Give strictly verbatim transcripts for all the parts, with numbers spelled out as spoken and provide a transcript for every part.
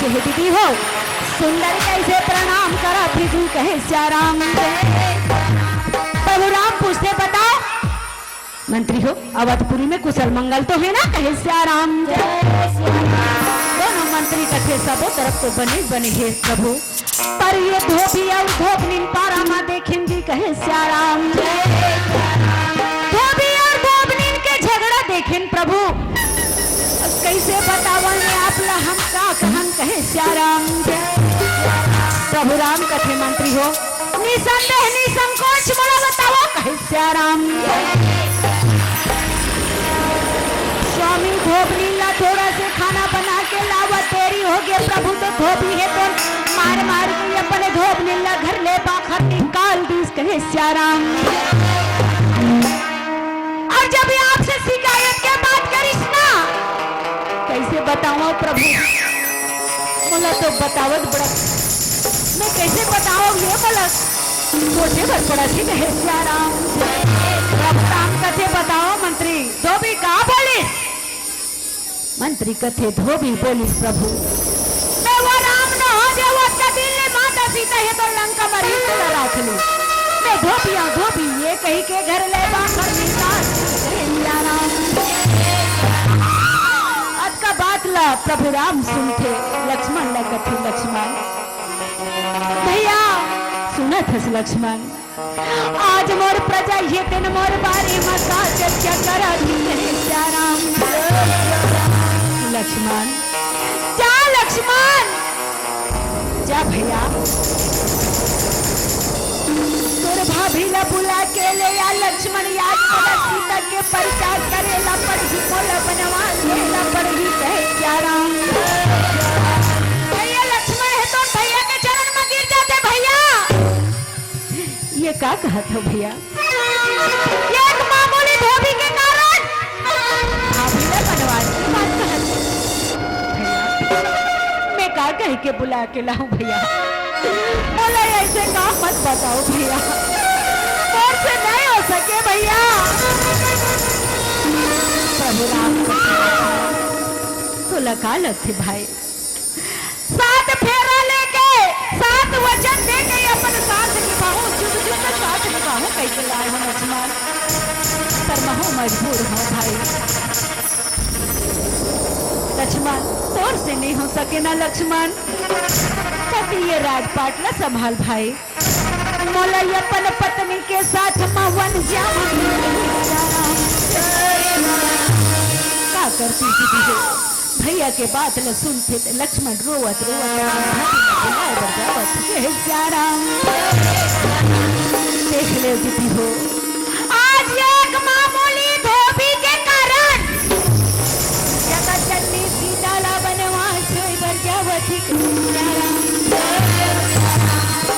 हे दीदी हो, सुंदर कइसे प्रणाम करत हे तू, कहे सिया राम जय। प्रभु राम पूछथे, बताओ मंत्री हो, अवधपुरी में कुशल मंगल तो हे ना, कहे सिया राम जय। दोनों मंत्री कथे, सबो तरफ तो बने बने हे प्रभु, पर ये धोबी अउ धोबनिन पारा मा देखेन जी, कहे सिया राम जय। धोबी अउ धोबनिन के झगड़ा देखेन प्रभु, कइसे बतावन आप ला हम का कहन, कहे सिया राम जय। प्रभु राम कथे, मंत्री हो, निसंदेह निसंकोच मोला बतावा, कहे सिया राम जय। स्वामी धोबनी ला थोड़ा से खाना बना के लावा, देरी हो गया प्रभु, तो धोबी हे तो मार मार के अपन धोबनी ला घर ले बाहर निकाल दीस, कहे सिया राम। अउ जब ये आपसे शिकायत के बात करिस ना, कइसे बतावव प्रभु, मोला तो बतावत बड़ा, मैं कइसे बतावव ये मोला सोचे बर पड़त हे, कहे सिया राम। प्रभु राम कथे, बताओ मंत्री, धोबी का बोलिस? मंत्री कथे, धोबी बोलिस, प्रभु, मैं वो राम न हो जे वो दिन ले माता सीता हे तो लंका म रही तेला राख ली। मैं धोबिया धोबी ये कही के घर ले बाहर निकाल, कहे सिया राम। अतका बात ला प्रभु राम सुनथे, लक्ष्मण ला कथे, लक्ष्मण भैया, सुनत हस लक्ष्मण, आज मोर प्रजा ये दिन मोर बारे म का चर्चा करत हे, कहे सिया राम। लक्ष्मण, जा लक्ष्मण, जा भैया, तोर भाभी ला बुला के ले आ लक्ष्मण, आज मोला सीता के परित्याग करे ला पड़ही, मोला बनवास ले ला पड़ही, कहे सिया राम। भैया लक्ष्मण हे तो भैया के चरण म गिर जाथे भैया। ये का कहत हो भैया? ये एक मामूली धोबी के कारण भाभी ला बनवास के बात कहत हो। भैया, मैं का कह के बुला के लाऊं भैया? मोला ऐसे काम मत बताओ भैया, मोर से नहीं हो सके भैया। प्रभु राम, तोला का लगथे भाई? सात फेरा लेके, सात वचन देके अपन साथ निभाऊं, जुग जुग साथ निभाऊं, कइके लाए हो लक्ष्मण, पर महूं मजबूर हूं भाई। लक्ष्मण, तोर से नहीं हो सके ना लक्ष्मण, कति ये राजपाट ला संभाल भाई। मोला अपन पत्नी के साथ म वन जावन। का करती दीदी हो? भैया के बात ल सुनथे त लक्ष्मण रोवत रोवत अपन भाभी ला बुलाए बर जावत हे। हे सिया राम, देख ले दीदी हो, आज एक मामूली धोबी के कारण जगत जननी सीता ला बनवास होय बर जावत हे।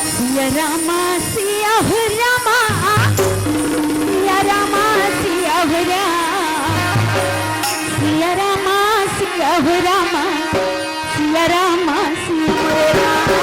सिया रामा, सिया हो रामा, सिया रामा, सिया हो रामा, सिया रामा, सिया हो रामा, सिया रामा, सिया हो रामा।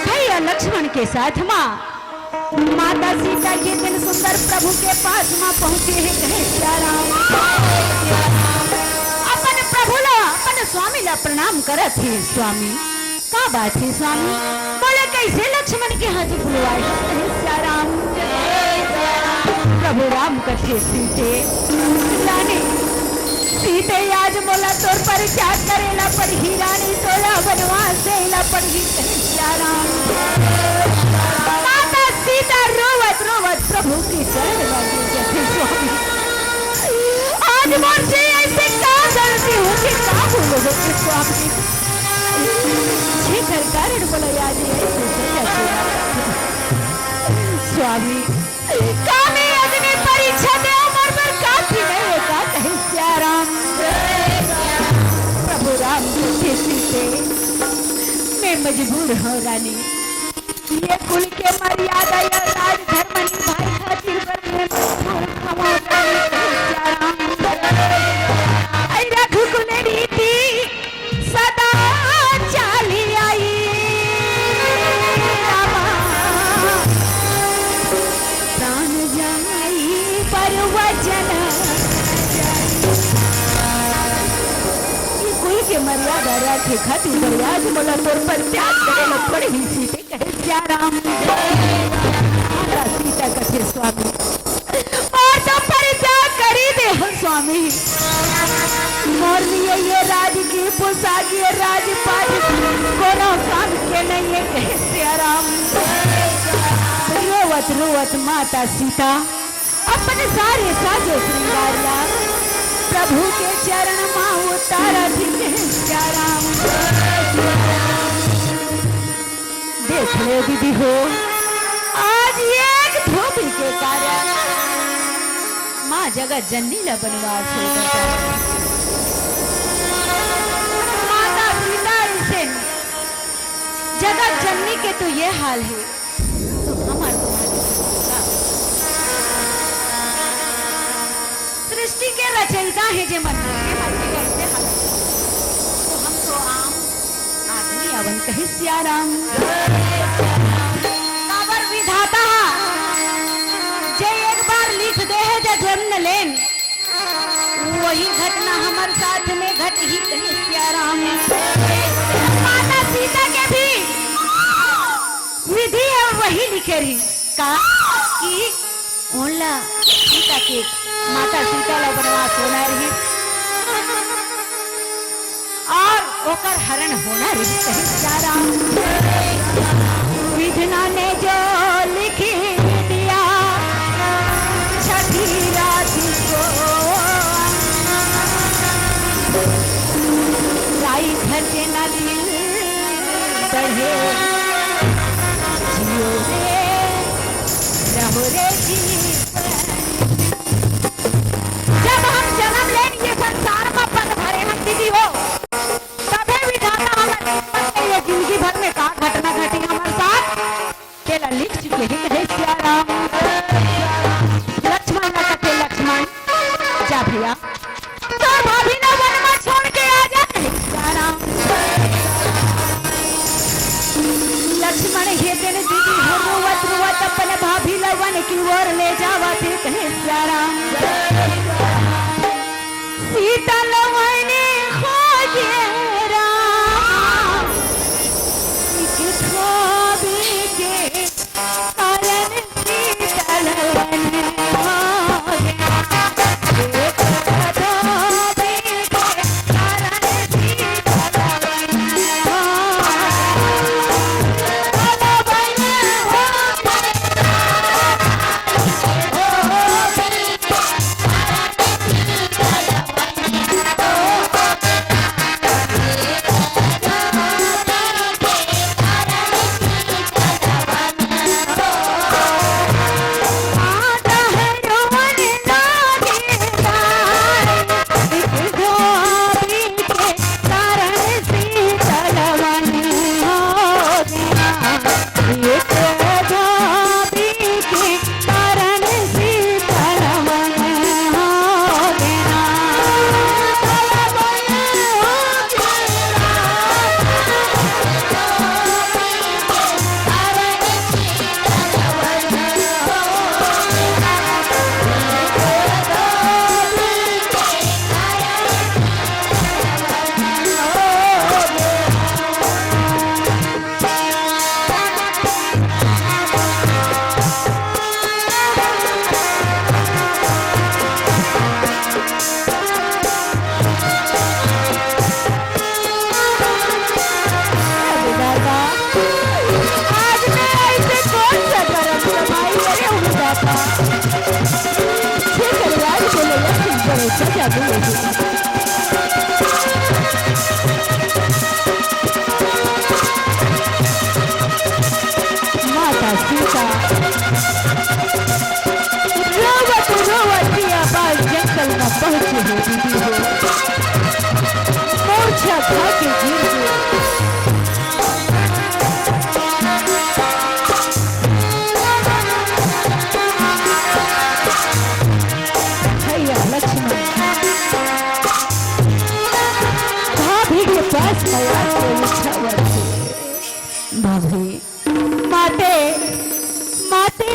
भैया लक्ष्मण के साथ माँ माता सीता के दिन सुंदर प्रभु के पास माँ पहुँचे हे, कहे सिया राम। अपन प्रभु ला, अपन स्वामी ला प्रणाम करत हे, स्वामी का बात हे स्वामी? बोले, कइसे लक्ष्मण के हाथ बुलवाए हे? कहे सिया राम। प्रभु राम कथे, सीते, रानी, सीते, आज मोला तोर परित्याग करे ला पड़ही, रानी तोला बनवास दे ला पड़ही। कहे सिया राम। माता सीता रोवत रोवत प्रभु के चरण में गिर जाथे, स्वामी। आज मोर से ऐसे का गलती होगे, का भूल होगे, स्वामी, जेकर कारण मोला आज ऐसे सजा सुना। स्वामी, का मैं अग्नि परीक्षा दे मोर बर काफी नहीं है का, कहे सिया राम। प्रभु राम जी के सीते, मैं मजबूर हूँ रानी, ये कुल के मर्यादा या राजधर्म निभाए खातिर बर मैं मजबूर हूँ रानी, कहे सिया राम। ऐ रघुकुल रीति सदा चाली आई। रामा, प्राण जाई पर वचन जाई। ये कुल के मर्यादा राखे खातिर बड़े आज मोला तोर पर त्याग करे ल पड़ही सीते। कहे सिया राम। माता सीता कथे, स्वामी, मोर तो परित्याग करी दे हो स्वामी। मोर लिए ये राजकीय पोशाक, ये राजपाट कोनो काम के नहीं है, कहे सिया राम। रोवत रोवत माता सीता अपन सारे साजो श्रृंगार ला प्रभु के चरण मा उतारत हे, कहे सिया राम। देख ले दीदी हो, आज एक धोबी के कारण माँ जगत जननी ला बनवास हो जाता। माता सीता ऐसे जगत जननी के तो ये हाल है, तो हमार तुम्हारे सृष्टि के रचयिता हे जे मन के हाल के ऐसे हाल, तो हम तो आम आदमी अवन, कहे सिया राम। काबर विधाता हा जे एक बार लिख दे हे जे जन्म लेन, वही घटना हमर साथ में घटही, कहे सिया राम। माता सीता के भी विधि हे वही लिखे रही का कि ओला सीता के, माता सीता ला बनवास होना रही और ओकर हरण होना रही, कहे सिया राम। विधना ने जो लिखी दिया छठी रात को, राई घर के ना दिल बढ़े, जियो रे, रहो रे जी। जब हम जन्म लेन ये संसार म पल भरे हन दीदी हो, तभे विधाता हमर किस्मत में ये जिंदगी भर में का घटना घटी हमर साथ, तेला लिख चुके हे, कहे सिया राम। लक्ष्मण ला कथे, लक्ष्मण, जा भैया, तोर भाभी ला वन मा छोड़ के आ जा, कहे सिया राम। लक्ष्मण हे तेन दीदी हो रोवत रोवत अपन भाभी ला वन की ओर ले जावत हे, कहे सिया राम। सीता ला वन खोजे राम, एक धोबी के कारण सीता ला वन खोजे। सीता रोवत रोवत बियाबान जंगल म पहुंचे हे दीदी हो। मूर्छा खा के गिर गे। भैया लक्ष्मण भाभी के पास म आके उठावत हे, भाभी, माते, माते।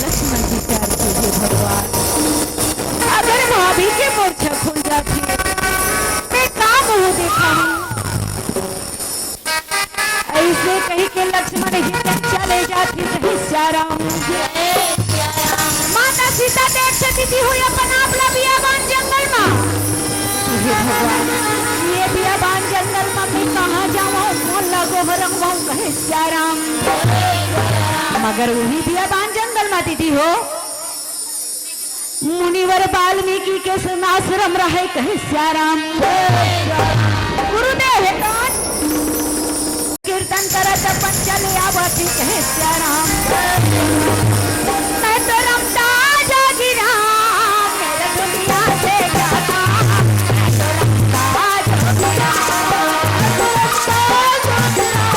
लक्ष्मण विचार के, हे भगवान, अगर भाभी के मूर्छा खुल जाथे, मैं का मुंह देखाहूं? अइसे कहि के लक्ष्मण हितन चले जाथे, कहे सियाराम। माता सीता देखथे दीदी हो अपन आप ला बियाबान जंगल म। हे भगवान, ये बियाबान जंगल म मैं कहां जावंव, कोन ला गोहरवावंव, कहे सियाराम। मगर उही बियाबान जंगल म दीदी हो, मुनिवर वाल्मीकि के आश्रम रहे, कहे सियाराम। गुरुदेव हे कौन? कीर्तन करत अपन चले आवत हे, कहे सियाराम। मैं तो रमता जोगी राम, मेरा दुनिया से क्या काम। मैं तो रमता जोगी राम, मैं तो रमता जोगी राम।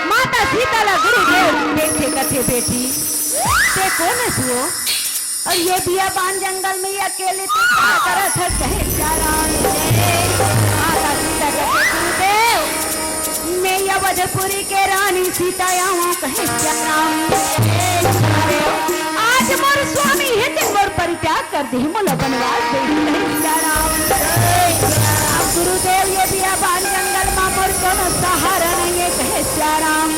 माता सीता ला गुरुदेव देखथे, कथे, "बेटी, ते कोन हस वो? अउ ये बियाबान जंगल में अकेले ते का करत हस?" कहे सियाराम। माता सीता कथे, "गुरुदेव, मैं अवधपुरी के रानी सीता आंव," कहे सियाराम। "गुरुदेव, आज मोर स्वामी हे तेन मोर परित्याग कर दे, मोला बनवास दे," कहे सियाराम। "अब गुरुदेव, ये बियाबान जंगल मा मोर कोनो सहारा नइ हे," कहे सियाराम।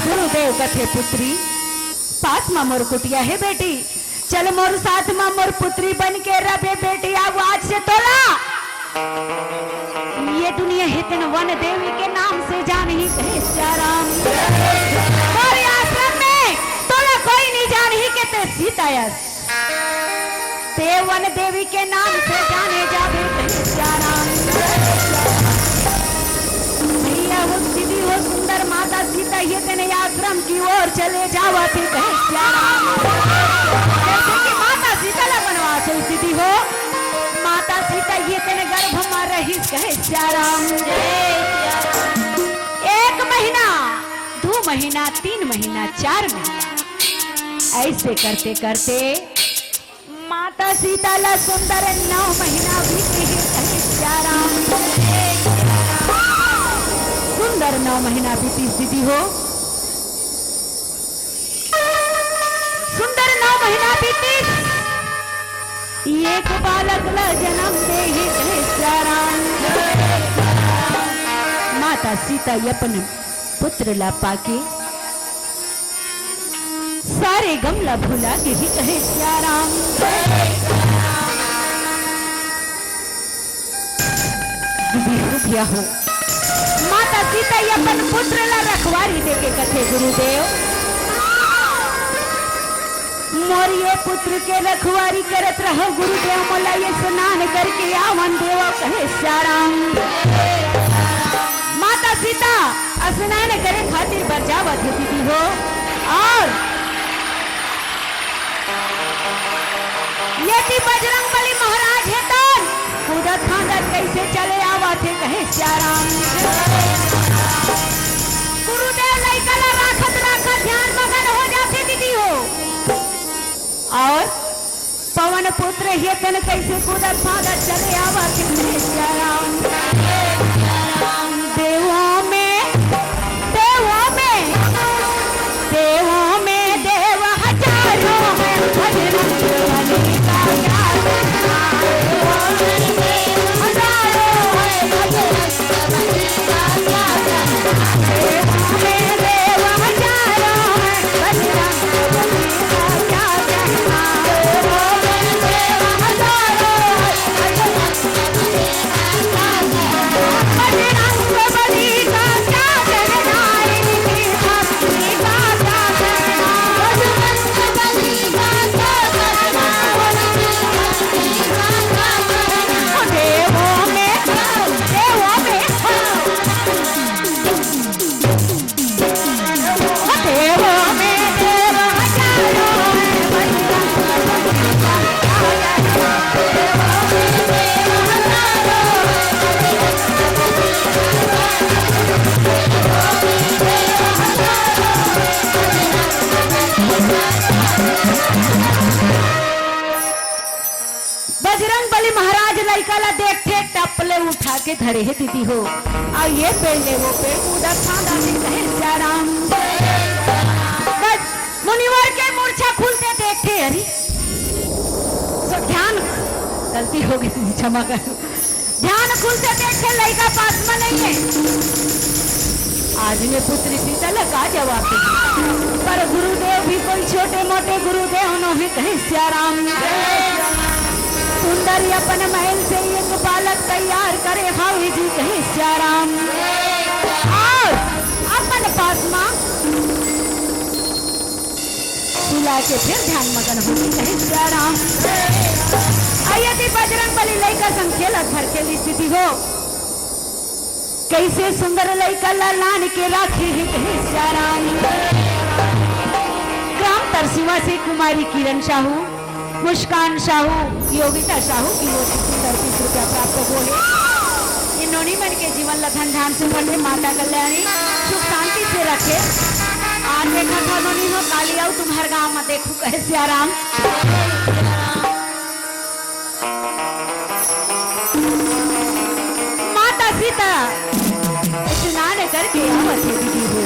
गुरुदेव कथे, "पुत्री, पास मा मोर कुटिया हे बेटी, चल मोर साथ मा मोर पुत्री बन के रबे बेटी, अउ आज से तोला ये दुनिया हे तेन वन देवी के नाम से जानही," कहे सियाराम। "मोर आश्रम में तोला कोई नइ जानही के ते सीता अस, ते वन देवी के नाम से जाने जाबे," कहे सियाराम। भैया हो, दीदी हो, सुंदर माता सीता ये तेने आश्रम की ओर चले जावत हे, कहे सियाराम। जैसे कि माता सीता ला बनवास होइस दीदी हो, माता सीता ये तेने गर्भ मा रहिस, कहे सियाराम। एक महीना, दू महीना, तीन महीना, चार महीना, अइसे करते करते माता सीता ला सुंदर नौ महीना बीत गे हे, कहे सुंदर नौ महीना बीतिस दीदी हो। सुंदर नौ महीना बीतिस। एक बालक ला जन्म दे हे कहे सियाराम। माता सीता अपन पुत्र ला पाके सारे गम ला भुला गे हे कहे सियाराम। दीदी हो भैया हो, माता सीता ये अपन पुत्र ला रखवारी देके कथे, गुरुदेव, मोर ये पुत्र के रखवारी करत रहो गुरुदेव, मोला ये स्नान करके आवन देवो कहे सियाराम। माता सीता स्नान करे खातिर बर जावत हे दीदी हो। और यदि बजरंग बली महाराज हे त कूदत फांदत कैसे चले आवत हे कहे सियाराम। गुरुदेव लइका ला राखत राखत ध्यान मगन हो जाथे दीदी हो। और पवन पुत्र हे तन कैसे कूदत फांदत चले आवत हे सियाराम। देवों में, देवों में, देवों में देव हजारों हैं, बजरंग बली का क्या कहना। देवों में देव हजारों हैं, बजरंग बली का क्या कहना। देवों में देव हजारों हैं, बजरंग बली का क्या कहना। बजरंग बली महाराज लइका ला देखथे, टप ले उठा के धरे हे दीदी हो। अउ ये पेड़ ले वो पेड़ कूदत फांदत हे कहे सियाराम। बस मुनिवर के मूर्छा खुलते देखथे, अरे, ध्यान, गलती हो गई, क्षमा कर। ध्यान खुलते देखथे लइका पास में नहीं है। आज ये पुत्री सीता ला का जवाब दे? पर गुरुदेव भी कोई छोटे मोटे गुरुदेव नोहे कहे सियाराम। सुंदर अपन महल से एक बालक तैयार करे हावी जी कहे सियाराम। और अपन पास मा सुला के फिर ध्यान मगन होही कहे सियाराम। अउ यदि बजरंग बली लइका संग खेलत भर के स्थिति हो, कैसे सुंदर लइका ला लान के राखे हे कहे सियाराम। ग्राम तरसिवा से कुमारी किरण साहू, मुस्कान साहू, योगिता साहू की ओर से सुंदर तीस रुपया प्राप्त हुए हे। ये नोनी मन के जीवन ला धन धान सुख बंटे, माता कल्याणी सुख शांति से रखे। आज देखा था नोनी हो, काली आऊ तुम्हार गांव में देखू कहे सियाराम। माता सीता स्नान करके आवत हे दीदी हो।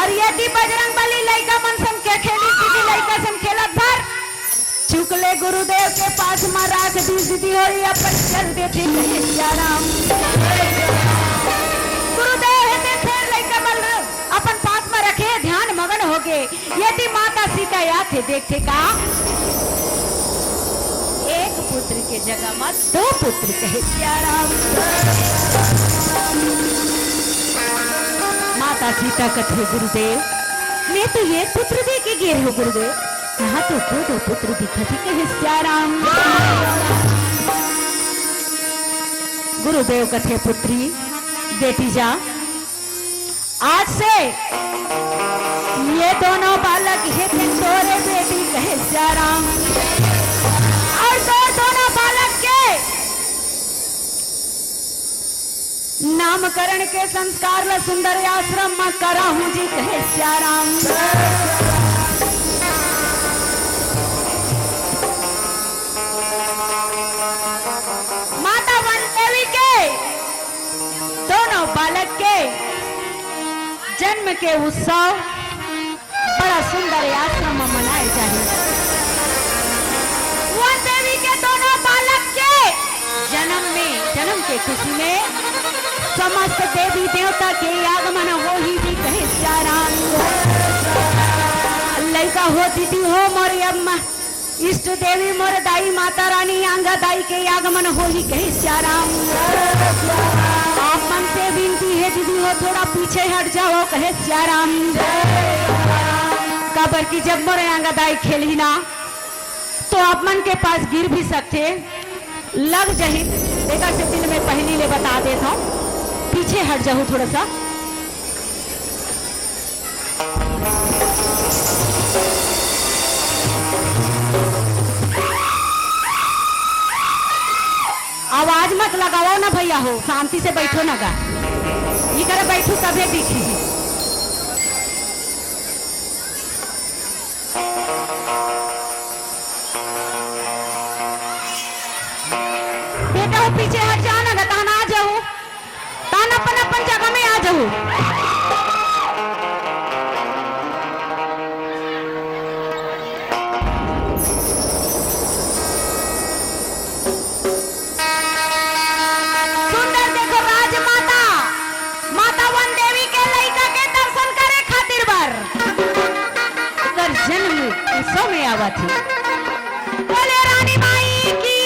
अउ यदि बजरंग बली लइका मन संग के खेली दीदी, लइका संग खेलत भर चुकले गुरुदेव के पास मा राख दीस दीदी हो, ये अपन चल देथे कहे सियाराम। गुरुदेव हे ते फेर लइका मन अपन पास मा रखे, ध्यान मगन हो गे। यदि माता सीता आथे देखथे का, एक पुत्र के जगह मा दो पुत्र कहे सियाराम। माता सीता कथे गुरुदेव, मैं तो एक पुत्र दे के गे हो गुरुदेव, यहाँ तो दो दो पुत्र दिखत हे कहे सियाराम। गुरुदेव कथे पुत्री, बेटी जा, आज से ये दोनों बालक हे तेन तोरे बेटी कहे सियाराम। अउ तोर दोनों बालक के नामकरण के संस्कार ला सुंदर आश्रम मा कराहूं जी कहे सियाराम। माता वन के जन्म के उत्सव बड़ा सुंदर आश्रम में मनाए जाही। वन देवी के दोनों बालक के जन्म में, जन्म के खुशी में समस्त देवी देवता के आगमन होही जी, कहे सियाराम। लइका हो दीदी हो मोर अम्मा, इष्ट देवी मोर दाई माता रानी आंगा दाई के आगमन होही, कहे सियाराम। आप मन से विनती हे दीदी हो, थोड़ा पीछे हट जाओ, कहे सियाराम। काबर कि जब मोर आंगा दाई खेलही ना, तो आप मन के पास गिर भी सकथे, लग जही। एकर से दिन में पहिली ले बता देत हूँ, पीछे हट जाहू थोड़ा सा। आवाज मत लगाओ ना भैया हो, शांति से बैठो ना गा। इकरे बैठू तभे दिखी। बेटा हो पीछे हट जाओ ना गा, तहन आ जाओ। तान अपन अपन जगह में आ जाहू। सुंदर देखो राजमाता, माता वन देवी के लइका के दर्शन करे खातिर बर ओकर जन्म उत्सव में आवत हे। बोले रानी माई की।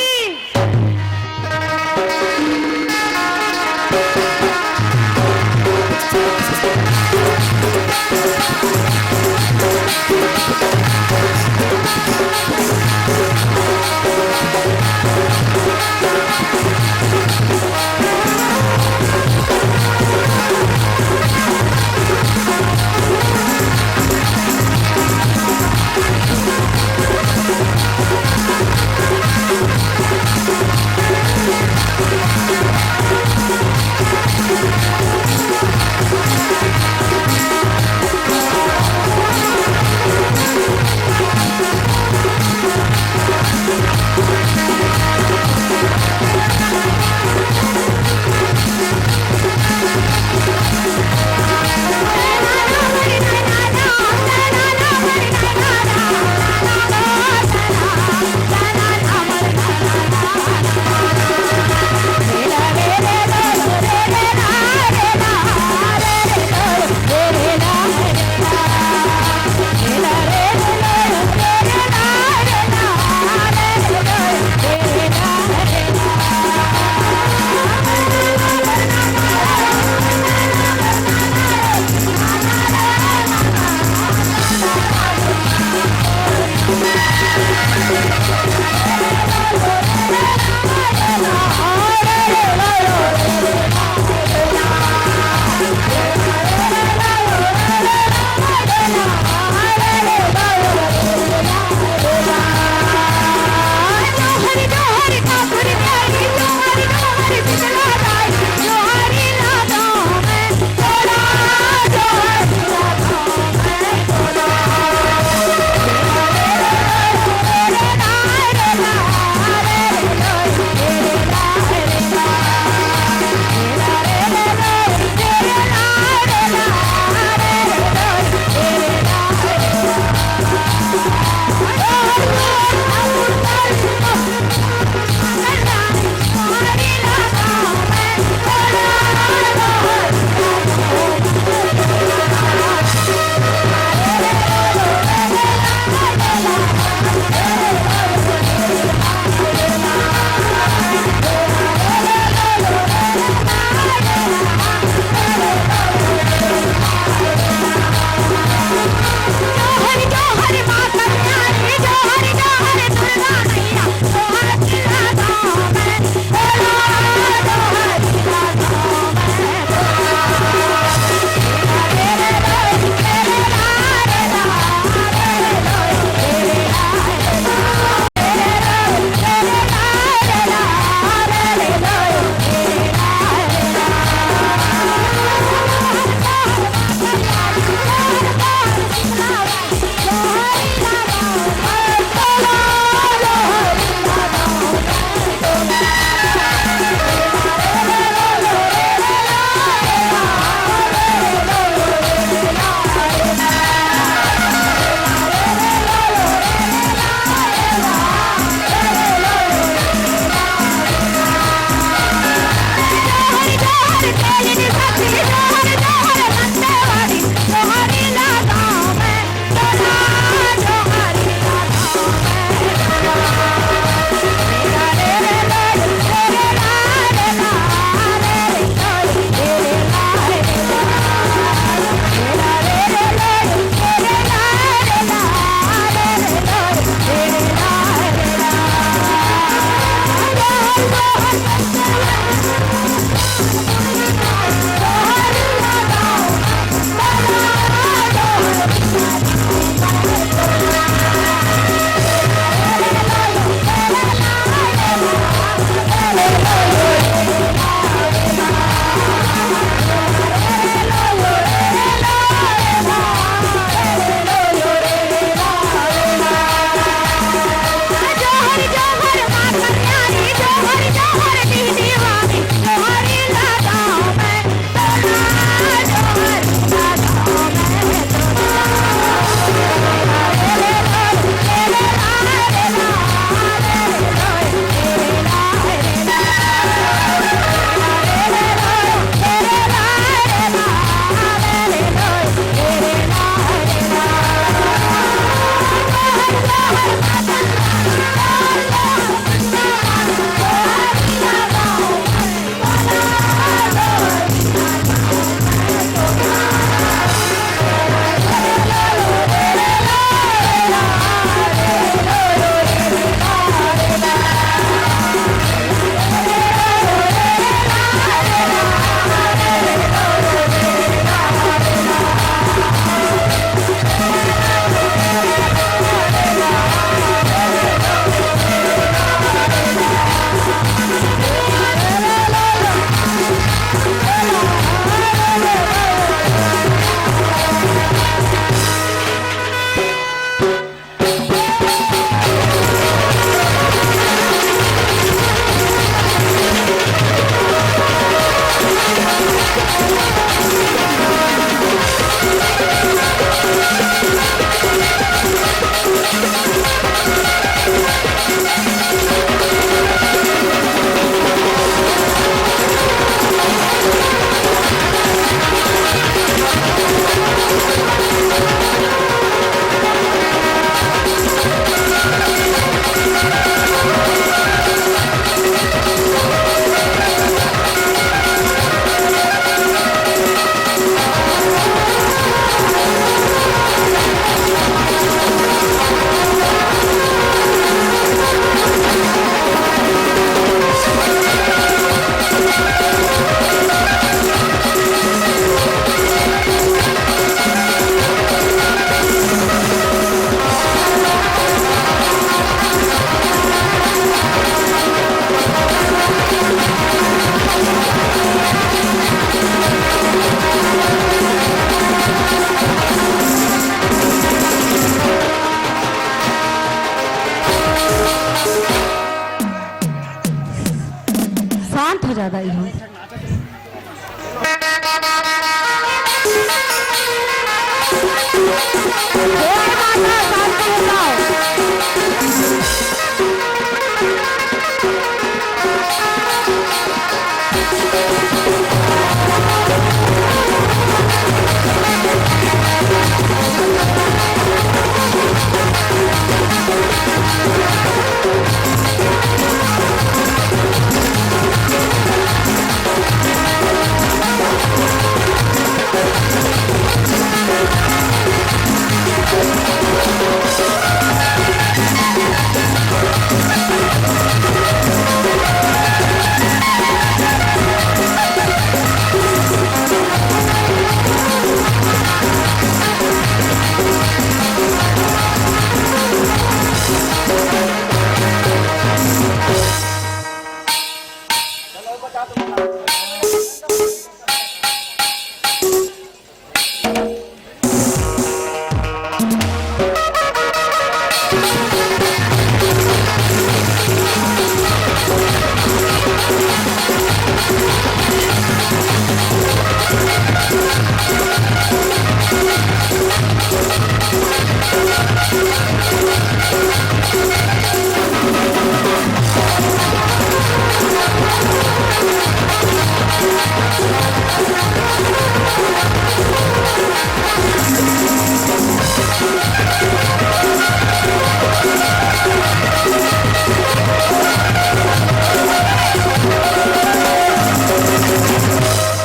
शांत हो जा दाई हो।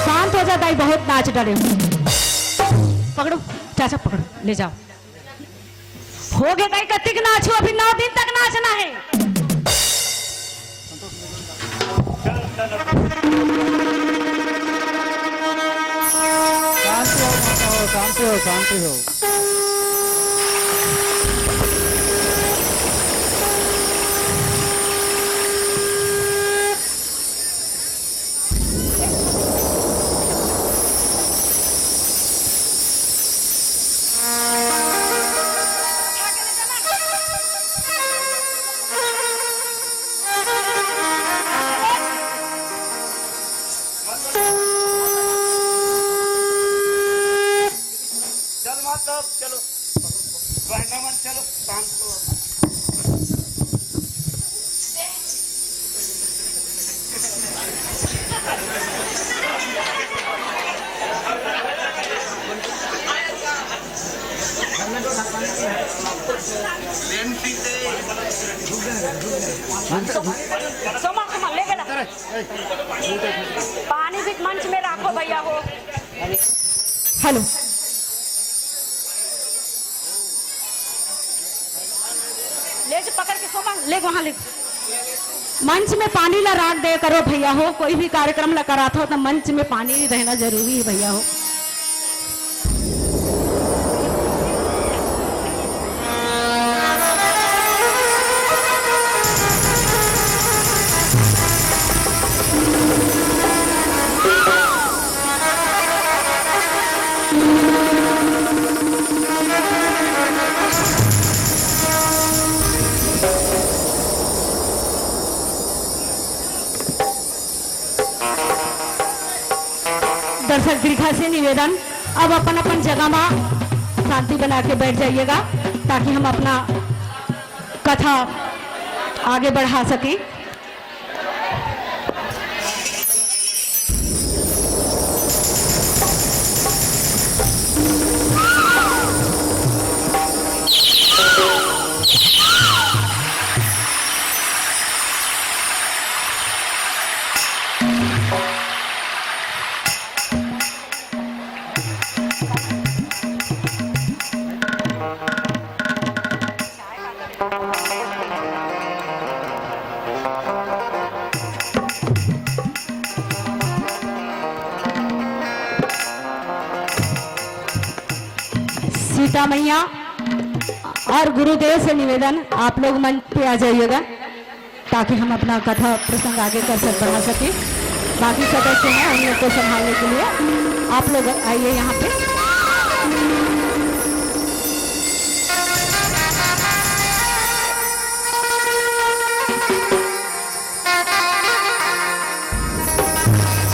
शांत हो जा दाई, बहुत नाच डरे हो। पकड़ो, चाचा पकड़ो, ले जाओ। हो गे दाई, कतिक नाचहू, अभी नौ दिन तक नाचना हे। शांति हो, माता हो, शांति हो, शांति हो। चल माता, चलो। बहना मन, चलो, शांत हो। सोमा, सोमा, लेके ना। पानी भी मंच में राखो भैया हो। हेलो, ले जा पकड़ के सोमा, ले वहाँ ले। मंच में पानी ला राख दे करो भैया हो, कोई भी कार्यक्रम ला करात हो तो मंच में पानी रहना जरूरी है भैया हो। दर्शक दीर्घा से निवेदन, अब अपन अपन जगह में शांति बना के बैठ जाइएगा, ताकि हम अपना कथा आगे बढ़ा सकें। सीता मैया और गुरुदेव से निवेदन, आप लोग मंच पे आ जाइएगा, ताकि हम अपना कथा प्रसंग आगे कर सक बढ़ा सके। बाकी सदस्य हैं, उन लोग को संभालने के लिए आप लोग आइए यहाँ पे।